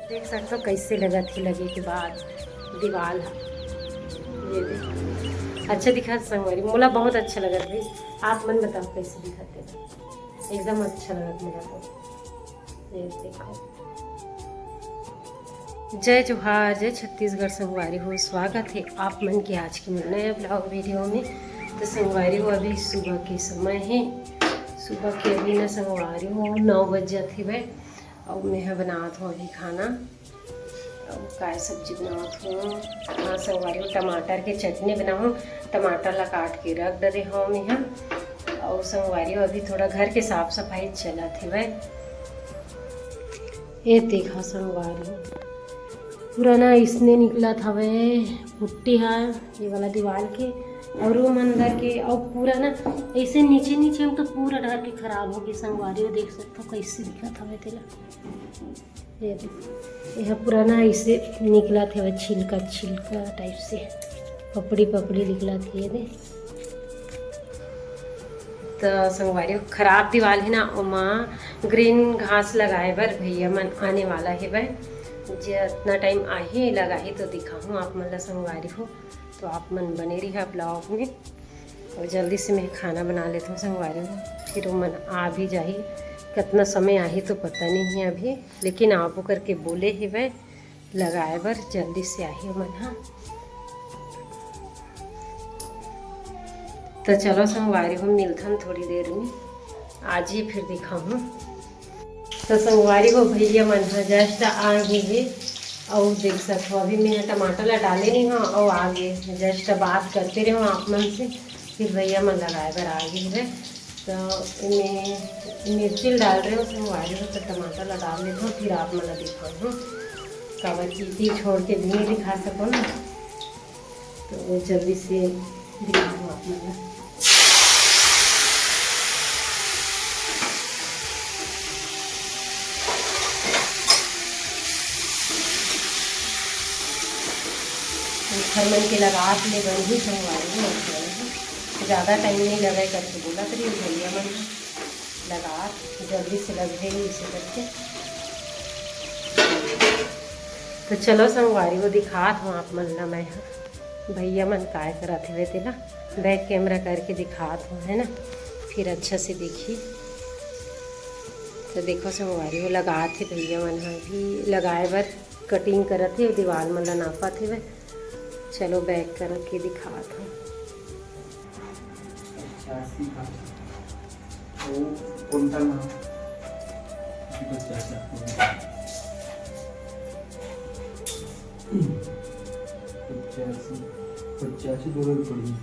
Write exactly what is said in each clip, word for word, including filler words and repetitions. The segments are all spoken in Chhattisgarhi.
देख सकत हो कइसे लगत हे लगे के बाद दीवाल ह। ये देख, अच्छा दिखत संगवारी, मोला बहुत अच्छा लगत भाई। आप मन बताओ कइसे दिखत हे? एकदम अच्छा लगत मोला तो। ये देखो, जय जोहार, जय छत्तीसगढ़ संगवारी हो। स्वागत हे आप मन के आज के मोर नया vlog video में। तो संगवारी हो, अभी सुबह के समय हे, सुबह के अभी ना संगवारी हो नौ बज जात हेवय। अउ मैं ह बनात हव अभी खाना। अउ काय सब्जी बनात हव? हाँ संगवारी हो, टमाटर के चटनी बनाहूँ। टमाटर ला काट के रख डरे हव मैं ह। अउ संगवारी हो, अभी थोड़ा घर के साफ सफाई चलत हेवय। ये देखा संगवारी हो, पूरा ना इसने निकलत हवे पुट्टी ह, ये वाला दीवाल के, अउ रूम अंदर के, अउ पूरा ना ऐसे नीचे नीचे में तो पूरा डर के खराब हो गई संगवारी हो। देख सकत हो कइसे दिखत हवे तेला। ये देखो, ये ह पूरा ना ऐसे निकलत हवे छिलका छिलका टाइप से, पपड़ी पपड़ी निकलत हे। ये दे त संगवारी हो, खराब दीवाल हे ना, ओमा ग्रीन घास लगाए बर भैया मन आने वाला हेवय। जितना टाइम आही लगाही तो दिखाहूँ आप मन ला संगवारी हो, तो आप मन बने रहिहा vlog में। अउ जल्दी से मैं खाना बना लेत हव संगवारी हो, फिर ओमन आ भी जाही। कतना समय आही तो पता नहीं हे अभी, लेकिन आबो करके बोले हेवय लगाए बर, जल्दी से आही ओमन ह। तो चलो संगवारी हो, मिलथन थोड़ी देर में, आ जाही फिर दिखाहूँ। तो संगवारी हो, भैया मन ह just आ गे हे। अउ देख सकत हो, अभी मैं टमाटर ला डाले नहीं हव, अउ आ गे, just बात करते रहे हव आप मन से, फिर भैया मन लगाए बर आ गे हे। तो मैं मिर्ची ला डाल रहे हव संगवारी हो, तो टमाटर ला डाल लेत हव, फिर आप मन ला दिखाहूँ। काबर कि इही छोड़ के भी नहीं दिखा सकव ना। तो जल्दी से दिखाहूँ आप मन ला। घर मन के लगात ले बनही संगवारी हो, ज़्यादा टाइम नहीं लगय करके बोलत रही भैया मन। लगा, जल्दी से लग जाही इसे करके। तो चलो संगवारी हो, दिखात हव आप मन ला मैं ह, भैया मन काय करत हवे तेला back camera करके दिखात हव, है ना, फिर अच्छा से दिखही। तो देखो संगवारी हो, लगात हे भैया मन ह भी लगाए बर cutting करत हे, दीवाल मन ला नापत हेवय। चलो back करके दिखात हव। पचासी का। वो कुंटल में। पचासी, पचासी, पचासी बोरे पड़ी।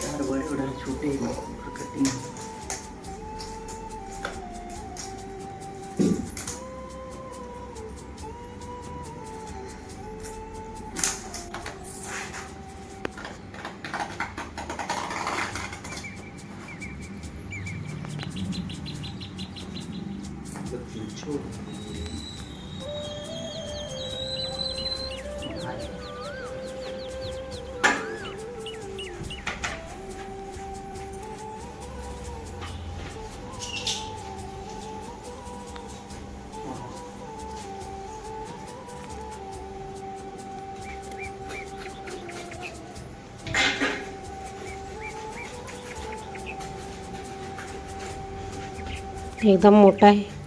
यार, बड़े बड़े छोटे कटिंग। एकदम मोटा है।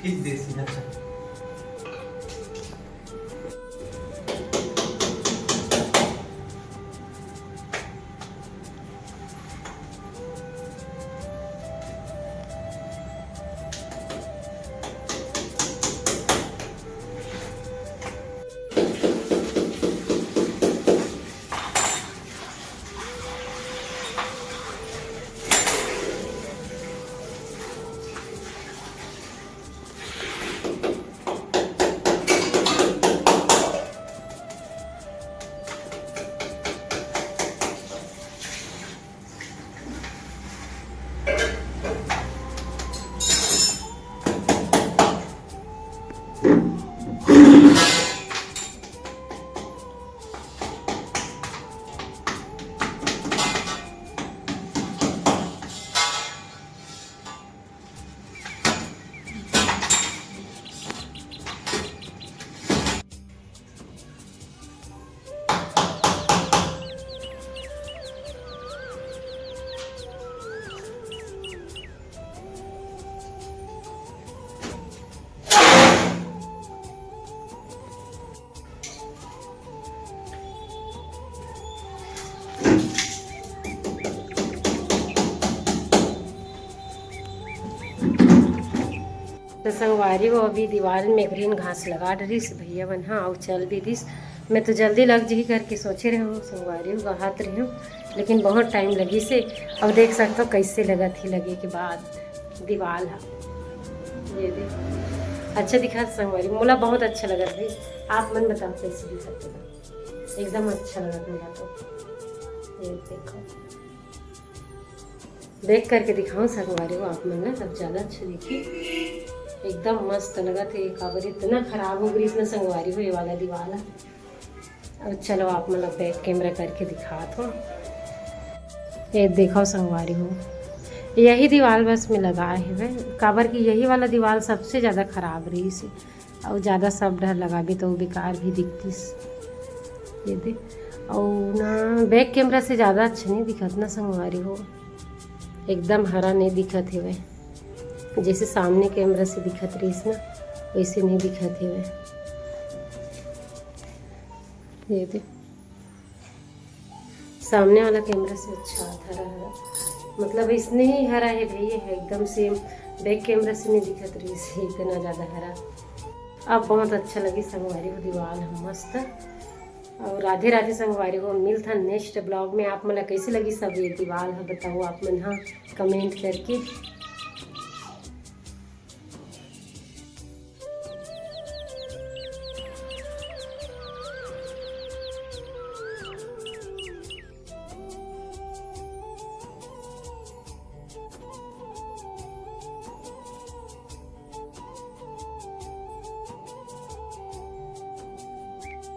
ठीक देसी, अच्छा। तो संगवारी हो, अभी दीवाल में green घास लगा डरिस भैया मन ह, अउ चल भी दिस। मैं तो जल्दी लग जही करके सोचे रहे हूँ, संगवारी हो, कहत रहे हूँ, लेकिन बहुत time लगिस हे। अब देख सकत हो कैसे लगत हे लगे के बाद दीवाल ह। ये देख, अच्छा दिखत संगवारी, मोला बहुत अच्छा लगत भाई। आप मन बताओ कैसे दिखत हे, एकदम अच्छा लगत मोला तो। ये देखो, back करके दिखाओ संगवारी हो आप मन ला, तब ज्यादा अच्छा दिखी। एकदम मस्त लगत हे, काबर इतना खराब हो गई इसमें संगवारी हो ये वाला दीवाल ह। अब चलो आप मन ला back camera करके दिखात हो। ये देखो संगवारी हो, यही दीवाल बस में लगा हे, काबर कि यही वाला दीवाल सबसे ज्यादा खराब रहिस हे। अउ ज्यादा सब डहर लगाबे तो बेकार भी दिखतिस। ये दे, अउ ना back camera से ज्यादा अच्छा नहीं दिखत ना संगवारी हो, एकदम हरा नहीं दिखत हेवय, जैसे सामने camera से दिखत रहिस ना, वैसे नहीं दिखत हेवय। ये दे, सामने वाला camera से अच्छा आता हरा हरा, मतलब इसने ही हरा है भाई, ये है एकदम same, back camera से नहीं दिखत रहिस हे इतना ज्यादा हरा। अब बहुत अच्छा लगी संगवारी हो दीवाल ह मस्त। अउ राधे राधे संगवारी हो, मिलथन next vlog में। आप मन ला कैसे लगी सब ये दीवाल ह बताओ आप मन ह comment करके।